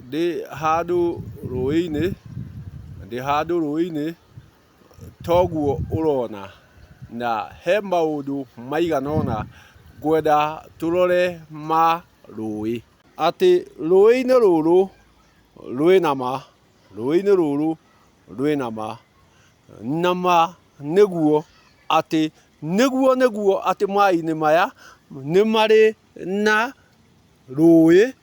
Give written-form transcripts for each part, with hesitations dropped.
Ndĩ handũ rũĩ-inĩ, ndĩ handũ rũĩ-inĩ toguo ũrona, na he maũndũ maigana ũna ngwenda tũrore ma rũĩ. Atĩ rũĩ-inĩ rũrũ rwĩna ma, rũĩ-inĩ rũrũ rwĩna ma, na ma nĩguo atĩ nĩguo nĩguo atĩ maĩ-inĩ maya nĩ marĩ na rũĩ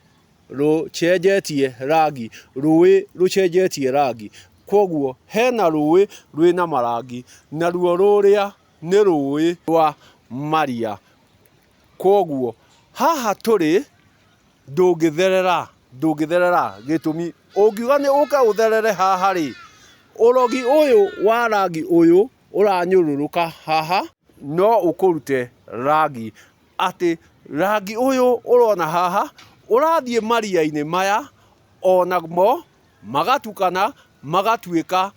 rũcenjetie rangi, rũĩ rũcenjetie rangi. Kwoguo hena rũĩ rwĩna marangi, naruo rũrĩa nĩ rũĩ rwa maria. Kwoguo haha tũrĩ ndũngĩtherera, ndũngĩtherera gĩtũmi ũngiuga nĩ ũke ũtherere haha rĩ, ũrogi ũyũ wa rangi ũyũ ũranyũrũrũka haha no ũkũrute rangi. Atĩ rangi ũyũ ũrona haha ũrathiĩ maria-inĩ maya onamo magatukana magatuĩka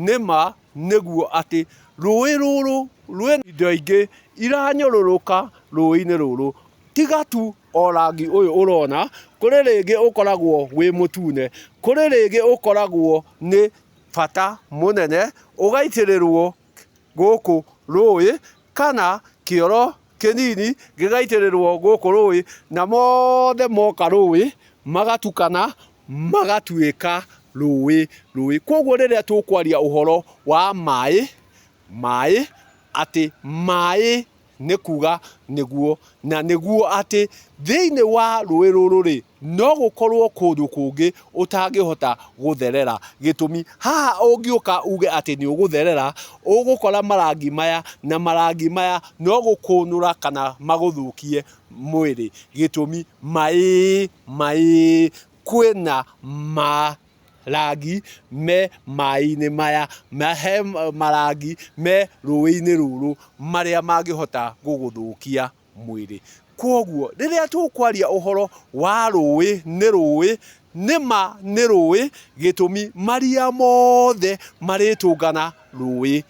nĩma nĩguo atĩ rũĩ rũrũ rwĩna indo ingĩ iranyũrũrũka rũĩ-inĩ rũrũ tiga tu o rangi ũyũ ũrona, kũrĩ rĩngĩ ũkoragwo wĩ mũtune, kũrĩ rĩngĩ ũkoragwo nĩ bata mũnene ũgaitĩrĩrwo gũkũ rũĩ kana kĩoro kĩnini gĩgaitĩrĩrwo gũkũ rũĩ, na mothe moka rũĩ magatukana magatuĩka rũĩ rũĩ. Kwoguo rĩrĩa tũkwaria ũhoro wa maĩ, maĩ, atĩ maĩ nĩ kuga nĩguo, na nĩguo atĩ thĩinĩ wa rũĩ rũrũ rĩ, no gũkorwo kũndũ kũngĩ ũtangĩhota gũtherera. Gĩtũmi, haha ũngĩũka uge atĩ nĩ ũgũtherera, ũgũkora marangi maya, na marangi maya no gũkũnũra kana magũthũkie mwĩrĩ. Gĩtũmi, maĩ, maĩ, kwĩna ma rangi me maĩ-inĩ maya, na he marangi me rũĩ-inĩ rũrũ marĩa mangĩhota gũgũthũkia mwĩrĩ. Kwoguo rĩrĩa tũkwaria ũhoro wa rũĩ nĩ rũĩ, nĩ ma nĩ rũĩ, gĩtũmi maria mothe marĩtũngana rũĩ,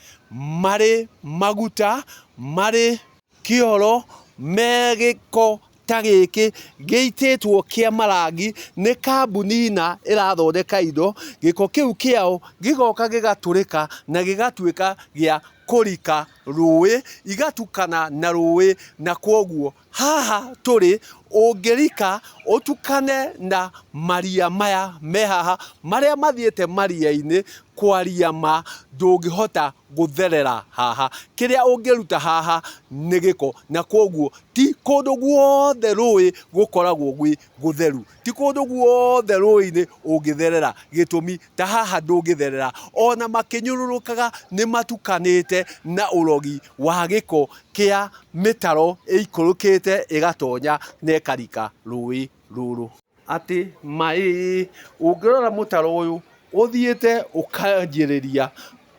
marĩ maguta, marĩ kĩoro, me gĩko ta gĩkĩ gĩitĩtwo kĩa marangi nĩ kambuni na ĩrathondeka indo, gĩko kĩu kĩao gĩgoka gĩgatũrĩka na gĩgatuĩka gĩa kũrika rũĩ, igatukana na rũĩ na kwoguo haha tũrĩ ũngĩrika ũtukane na maria maya me haha marĩa mathiĩte maria-inĩ, kwaria ma ndũngĩhota gũtherera haha. Kĩrĩa ũngĩruta haha nĩ gĩko na kwoguo ti kũndũ guothe rũĩ gũkoragwo gwĩ gũtheru. Ti kũndũ guothe rũĩ-inĩ ũngĩtherera. Gĩtũmi ta haha ndũngĩtherera. Ona makĩnyũrũrũkaga nĩ matukanĩte na ũrogi wa gĩko kĩa mĩtaro ĩikũrũkĩte ĩgatonya na ĩkarika rũĩ rũrũ. Atĩ maĩ, ũngĩrora mũtaro ũyũ ũthiĩte ũkanjĩrĩria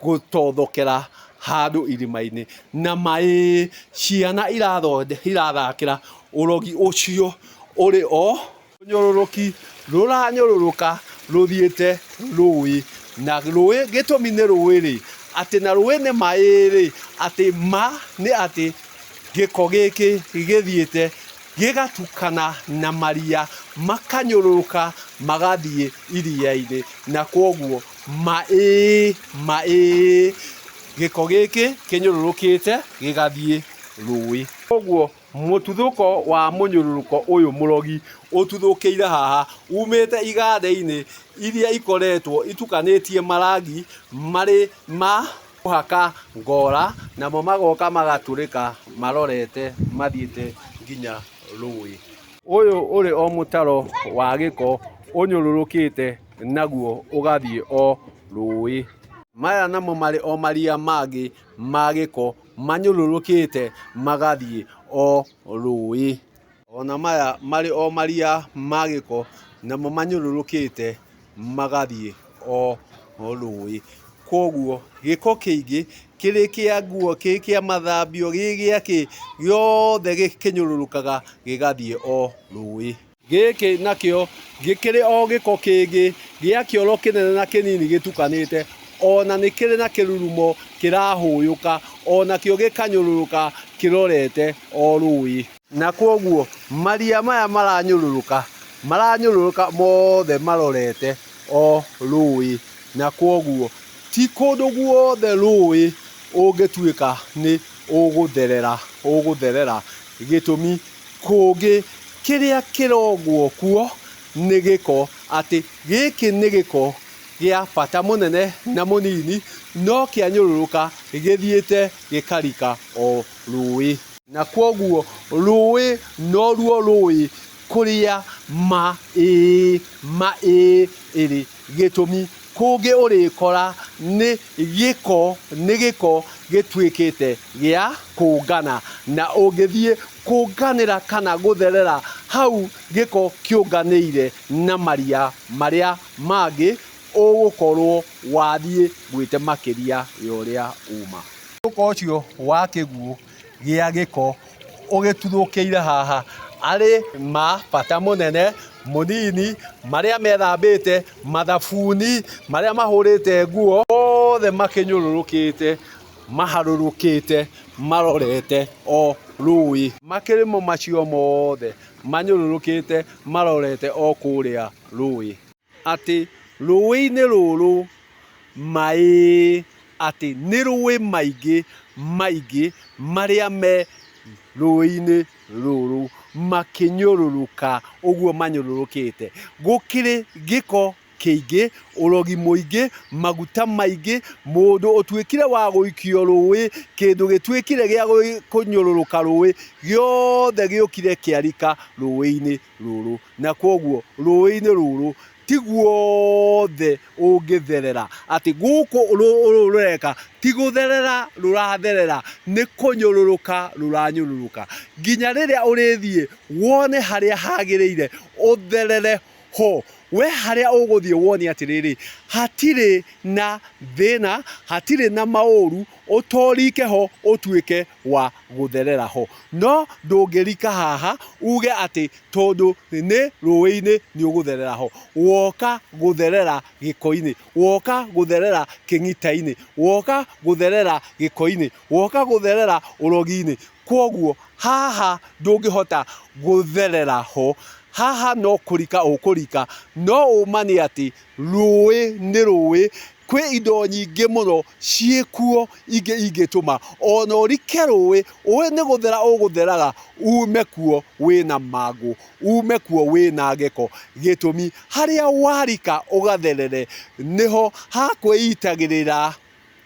gũtothokera handũ irima-inĩ, na maĩ ciana irathakĩra ũrogi ũcio ũrĩ o nyũrũrũki rũranyũrũrũka rũthiĩte rũĩ, na rũĩ gĩtũmi nĩ rũĩ rĩ, atĩ na rũĩ nĩ maĩ rĩ, atĩ ma nĩ atĩ gĩko gĩkĩ gĩthiĩte gĩgatukana na maria makanyũrũrũka magathiĩ iria-inĩ, na kwoguo maĩ maĩ gĩko gĩkĩ kĩnyũrũrũkĩte gĩgathiĩ rũĩ. Kwoguo mũtuthũko wa mũnyũrũrũko ũyũ mũrogi ũtuthũkĩire haha umĩte iganda-inĩ iria ikoretwo itukanĩtie marangi marĩ ma kũhaka ngora, namo magoka magatũrĩka marorete mathiĩte nginya rũĩ. Ũyũ ũrĩ o mũtaro wa gĩko ũnyũrũrũkĩte naguo ũgathiĩ o rũĩ. Maya namo marĩ o maria mangĩ ma gĩko manyũrũrũkĩte magathiĩ o rũĩ. Ona maya marĩ o maria ma gĩko namo manyũrũrũkĩte magathiĩ o rũĩ. Kwoguo gĩko kĩingĩ kĩrĩ kĩa nguo, kĩ kĩa mathambio, gĩ gĩa kĩ, gĩothe kĩnyũrũrũkaga gĩgathiĩ o rũĩ. Gĩkĩ nakĩo gĩkĩrĩ o gĩko kĩngĩ gĩa kĩoro kĩnene na kĩnini gĩtukanĩte, o na nĩ kĩrĩ na kĩrurumo kĩrahũyũka, o nakĩo gĩkanyũrũrũka kĩrorete o rũĩ. Na kwoguo maria maya maranyũrũrũka Maranyũrũrũka mothe marorete o rũĩ, na kwoguo ti kũndũ guothe rũĩ ũngĩtuĩka nĩ ũgũtherera ũgũtherera. Gĩtũmi kũngĩ kĩrĩa kĩrogwo kuo nĩ gĩko, atĩ gĩkĩ nĩ gĩko gĩa bata mũnene na mũnini, no kĩanyũrũrũka gĩthiĩte gĩkarika o rũĩ. Na kwoguo rũĩ noruo rũĩ kũrĩa ma ĩĩ ma ĩĩ ĩrĩ. Gĩtũmi kũngĩ ũrĩkora nĩ gĩko nĩ gĩko gĩtuĩkĩte gĩa kũngana. Na ũngĩthiĩ kũnganĩra kana gũtherera hau gĩko kĩũnganĩire na maria marĩa mangĩ, ũgũkorwo wathiĩ gwĩte makĩria ya ũrĩa uma. Mũhuko ũcio wa kĩguũ gĩa gĩko ũgĩtuthũkĩire haha arĩ ma bata mũnene, mũnini, marĩa methambĩte, mathabuni, marĩa mahũrĩte nguo, othe makĩnyũrũrũkĩte, maharũrũkĩte marorete o rũĩ. Makĩrĩmo macio mothe manyũrũrũkĩte marorete o kũrĩa rũĩ. Atĩ rũĩ-inĩ rũrũ maĩ, atĩ nĩ rũĩ maingĩ maingĩ marĩa me rũĩ-inĩ rũrũ makĩnyũrũrũka ũguo manyũrũrũkĩte. Gũkĩrĩ gĩko kĩingĩ, ũrogi mũingĩ, maguta maingĩ, mũndũ ũtuĩkire wa gũikio rũĩ, kĩndũ gĩtuĩkire gĩa kũnyũrũrũka rũĩ, gĩothe gĩũkire kĩarika rũĩ-inĩ rũrũ. Na kwoguo rũĩ-inĩ rũrũ ti guothe ũngĩtherera, atĩ gũkũ rũrũ rũreka ti gũtherera rũratherera, nĩ kũnyũrũrũka rũranyũrũrũka. Nginya rĩrĩa ũrĩthiĩ wone harĩa hagĩrĩire ũtherere ho. We harĩa ũgũthiĩ wone atĩrĩrĩ, hatirĩ na thĩna, hatirĩ na maũru, ũtorike ho ũtuĩke wa gũtherera ho. No ndũngĩrika haha uge atĩ tondũ nĩ rũĩ-inĩ nĩ ũgũtherera ho. Woka gũtherera gĩko-inĩ, woka gũtherera kĩng'ita-inĩ, woka gũtherera gĩko-inĩ, woka gũtherera ũrogi-inĩ. Kwoguo haha ndũngĩhota gũtherera ho, haha no kũrika ũkũrika. No ũma nĩ atĩ rũĩ nĩ rũĩ, kwĩ indo nyingĩ mũno ciĩkuo ingĩ ingĩtũma ona ũrike rũĩ, ũĩ nĩ gũthera ũgũtheraga ume kuo wĩna mangũ, ume kuo wĩna gĩko. Gĩtũmi, harĩa warika ũgatherere nĩho hakwĩitagĩrĩra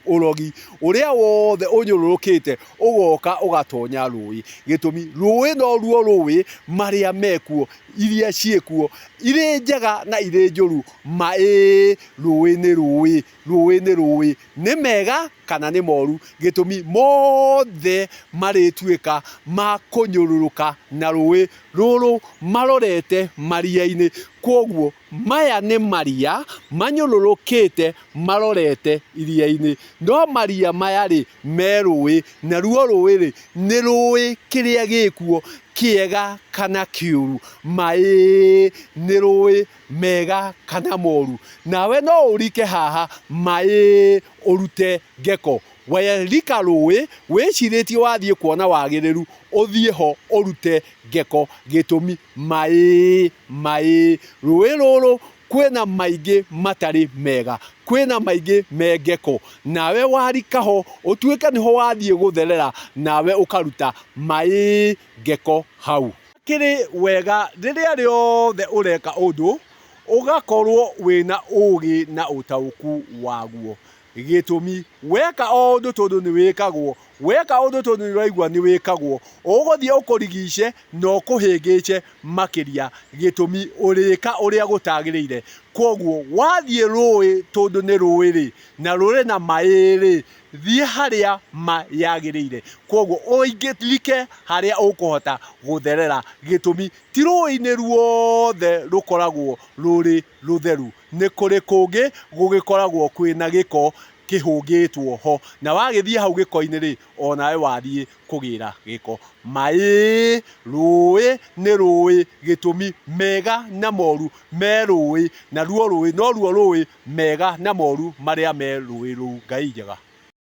ũrogi ũrĩa wothe ũnyũrũrũkĩte ũgoka ũgatonya rũĩ. Gĩtũmi, rũĩ noruo rũĩ marĩa mekuo, iria ciĩkuo, irĩ njega na irĩ njũru, ma ĩĩ rũĩ nĩ rũĩ, rũĩ nĩ rũĩ, nĩ mega kana nĩ moru, gĩtũmi mothe marĩtuĩka ma kũnyũrũrũka na rũĩ rũrũ marorete maria-inĩ. Kwoguo maya nĩ maria manyũrũrũkĩte marorete iria-inĩ. No maria maya-rĩ, me rũĩ, naruo rũĩ-rĩ, nĩ rũĩ kĩrĩa gĩkuo, kĩega kana kĩũru. Maĩ nĩ rũĩ mega kana moru. Nawe no ũrike haha maĩ ũrute ngeko. Werika rũĩ wĩcirĩtie wathiĩ kuona wagĩrĩru, ũthiĩ ho ũrute ngeko. Gĩtũmi maĩ maĩ rũĩ rũrũ kwĩna maingĩ matarĩ mega, kwĩna maingĩ me ngeko. Nawe warika ho ũtuĩke nĩho wathiĩ gũtherera, nawe ũkaruta maĩ ngeko hau. Hakĩrĩ wega rĩrĩa rĩothe ũreka ũndũ, ũgakorwo wĩna ũgĩ na ũtaũku waguo. Gĩtũmi, weka o ũndũ tondũ nĩ wĩkagwo, weka ũndũ tondũ nĩ ũraigua nĩ wĩkagwo, ũgũthiĩ ũkũrigice na ũkũhĩngĩce makĩria. Gĩtũmi, ũrĩka ũrĩa gũtagĩrĩire. Kwoguo wathiĩ rũĩ tondũ nĩ rũĩ-rĩ, na rũrĩ na maĩ-rĩ, thiĩ harĩa ma yagĩrĩire. Kwoguo ũrike harĩa ũkũhota gũtherera. Gĩtũmi, ti rũĩ-inĩ ruothe rũkoragwo rũrĩ rũtheru. Nĩ kũrĩ kũngĩ gũgĩkoragwo kwĩna gĩko kĩhũngĩtwo ho, na wagĩthiĩ hau gĩko-inĩ rĩ, o nawe wathiĩ kũgĩra gĩko. Maĩ, rũĩ nĩ rũĩ, gĩtũmi mega na moru me rũĩ, naruo rũĩ noruo rũĩ mega na moru marĩa me rũĩ rũu. Ngai njega.